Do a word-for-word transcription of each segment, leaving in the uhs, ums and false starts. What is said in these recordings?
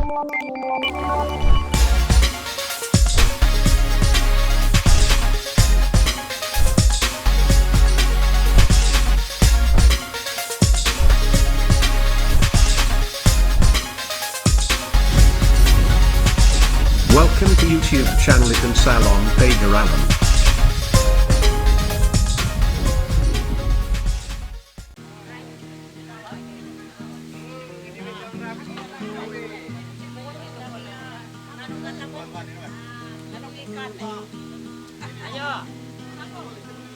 Welcome to YouTube channel Ikan Salon Pagar Alam. Ayo.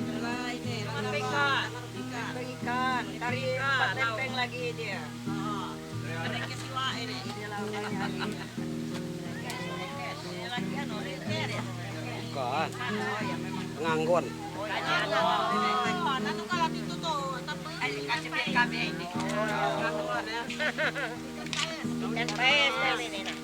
Alah, ini, alah, ikan. Ikan. Tadi ikan, empat lempeng lagi dia. Oh. Ada kesiwa ini. Dia lah banyak. Ini lagi anu, rinter ya? Bukan. Oh, ya, memang. Penganggon. Oh, ya. Oh, nah, tu kalau itu tuh, tapi kasih kami ini. Penganggon, ya. Ikan paes, ini, ini, nah.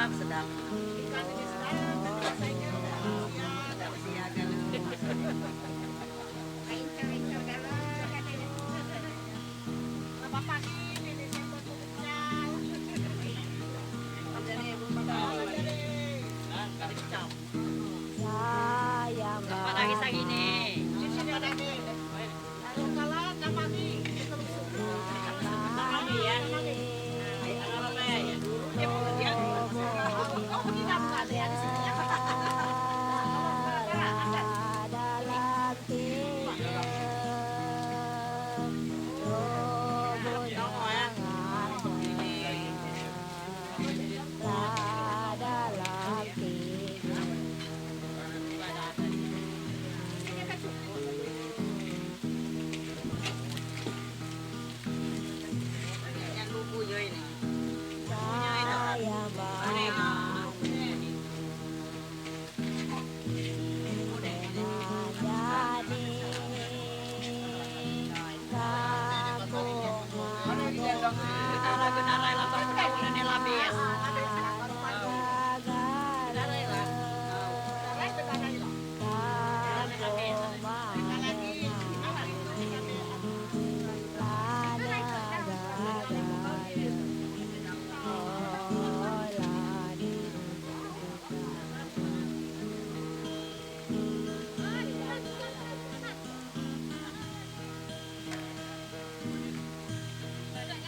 Sedap, sedap.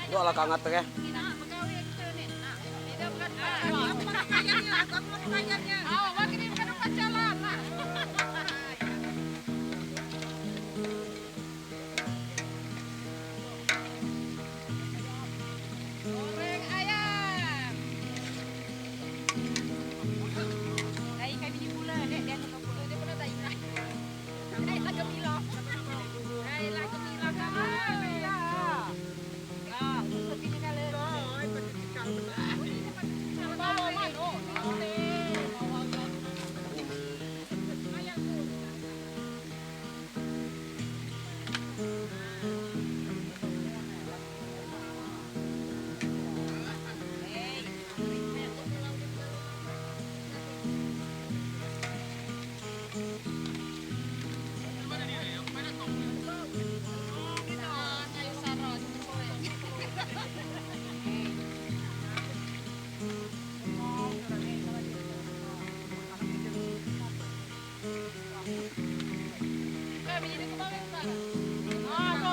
Dok lah kangat tu ke. Goreng ayam. Dari kami ni pula, dek, dia kena pula, dia pernah tak ingat. Naik tak gembira.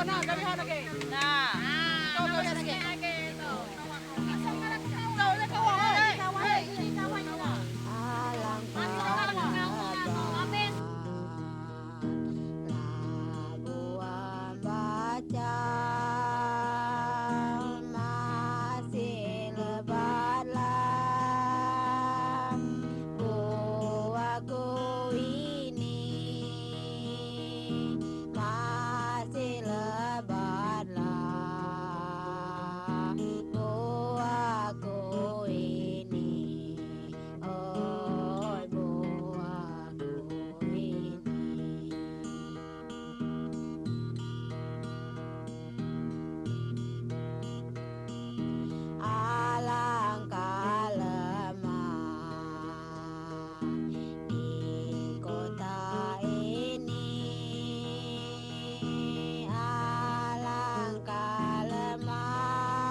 Nah, dari sana ke. Nah. Kau dari sana ke. Kau dari sana ke. Alangkah lebat. Labuan Bacan masih lebat lah buahku ini, masih lebat lah buahku ini. Oi, buahku ini. Alangkah lemah di kota ini, alangkah lemah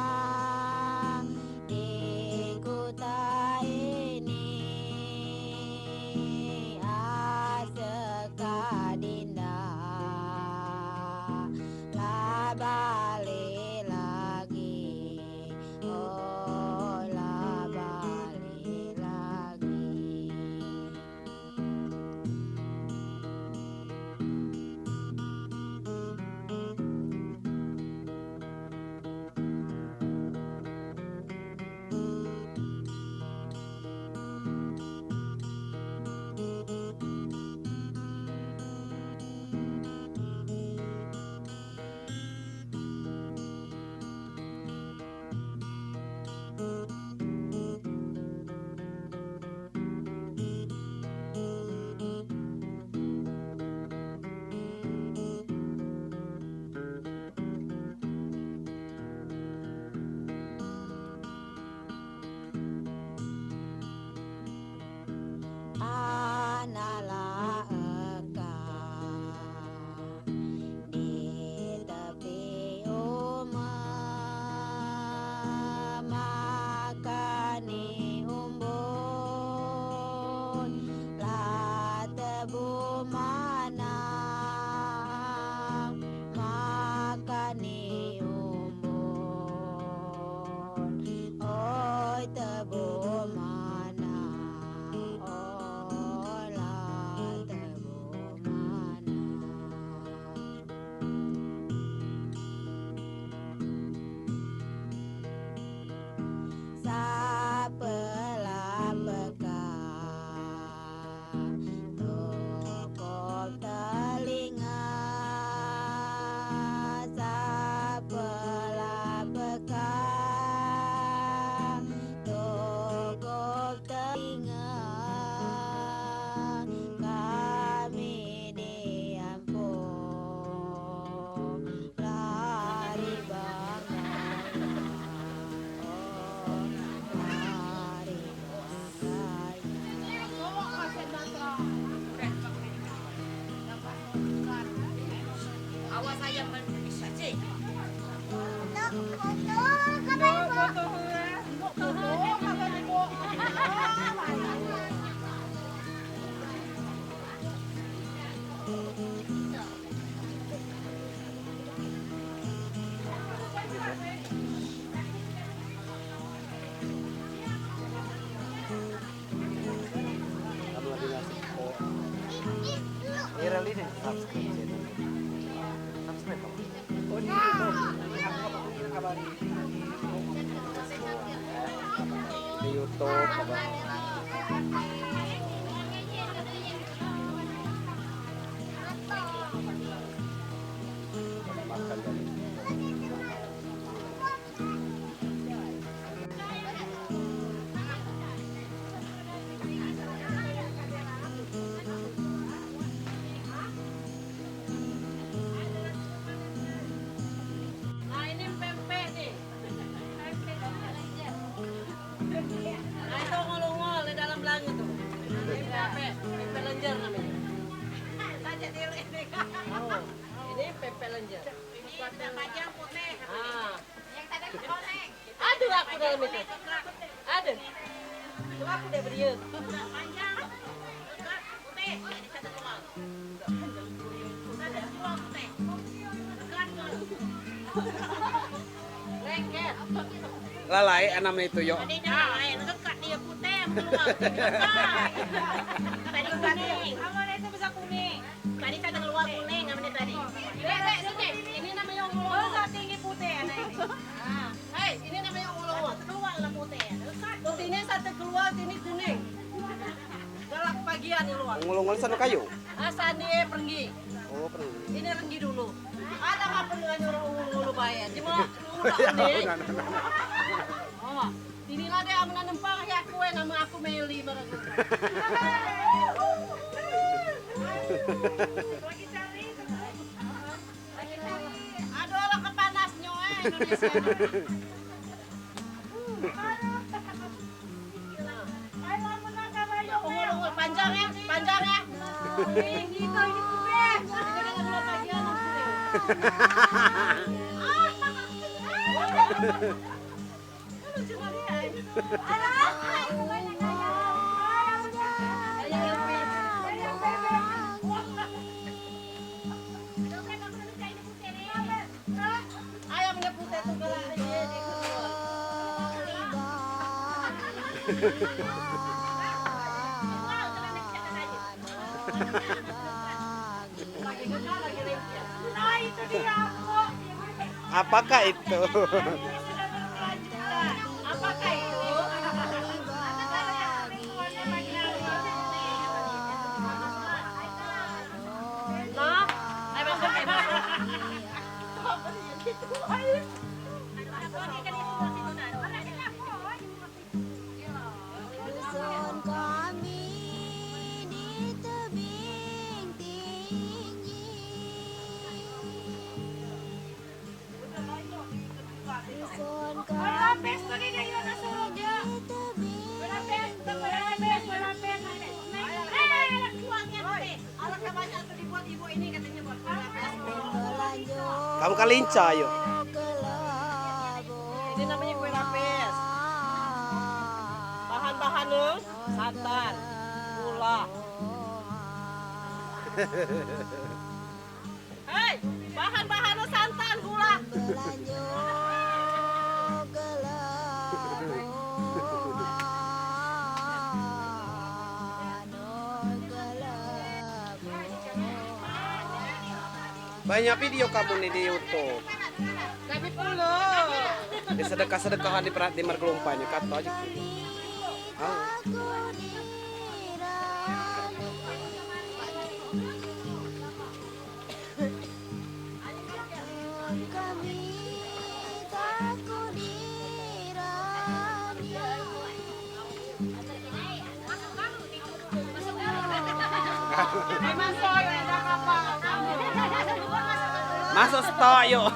di kota ini, asa ka dinda la balik lagi, oh, la balik lagi. Anak la eka di tepi uma, makani umbun la tebu manah, makani umbun. Oi, tebu manah, oi, la tebu manah. Sapa la peka, tokop telinga, sapa la peka, tokop telinga, kami diampun. Lari bangga, oh, lari bangga. Awas saya men-, bisa, cik. Kamu lagi ngasih ke Irel ini subscribe channel. Subscribe kamu. Di YouTube apa? Makan tadi. Nah, ini pempek nih. Nah, itu ongol-ongol di dalam belang itu. Ini pempek, pempek lenjer namanya. Oh, ini pempek lenjer. Ini tidak panjang, putih. Ah. Ada aku dalam itu. Ada. Itu aku dah beri. Panjang. Dekat. Putih. Ini satu doang. Ada dua putih. Dekat. Lengket. Lalai, anam itu, yo. Tadi dia lain, dekat dia putih, keluar. Tadi kuning. Apa itu bisa kuning? Tadi kan keluar kuning, apa ni tadi? Dek, dek, sini. Ini namanya ulu-ulu. Oh, tinggi putih, anak ini. Ah. Hei, ini namanya ulu-ulu. Keluarlah putih. Dekat. Tuh, sini satu keluar, sini kuning. Galak bagian di luar. Ulu-ulu sana kayu? Ah, sana dia perenggi. Oh, perenggi. Ini renggi dulu. Ada apa dengan nyuruh ulu-ulu bayar? Cuma ulu-ulu aneh. Oh, inilah dia amun nempang ya aku, eh, nama aku Meli, barang. Lagi cari. Aduh, alah kepanasnya, eh, Indonesia. Ungul, ungul, panjang ya, panjang ya. Tinggi, tinggi, tinggi. Apakah itu? Dusun kami di tebing tinggi. Dusun kami di tebing tinggi. Kamu kalincah, ayo. Ini namanya kue lapis. Bahan-bahannya santan, gula. Hei, bahan-bahannya santan, gula. Banyak video kamu ni di YouTube. Tapi pulo. Di sedekah-sedekahan di perat-, di Marga Lumpan ni, kata aja. Ah. Masuk stok, yuk.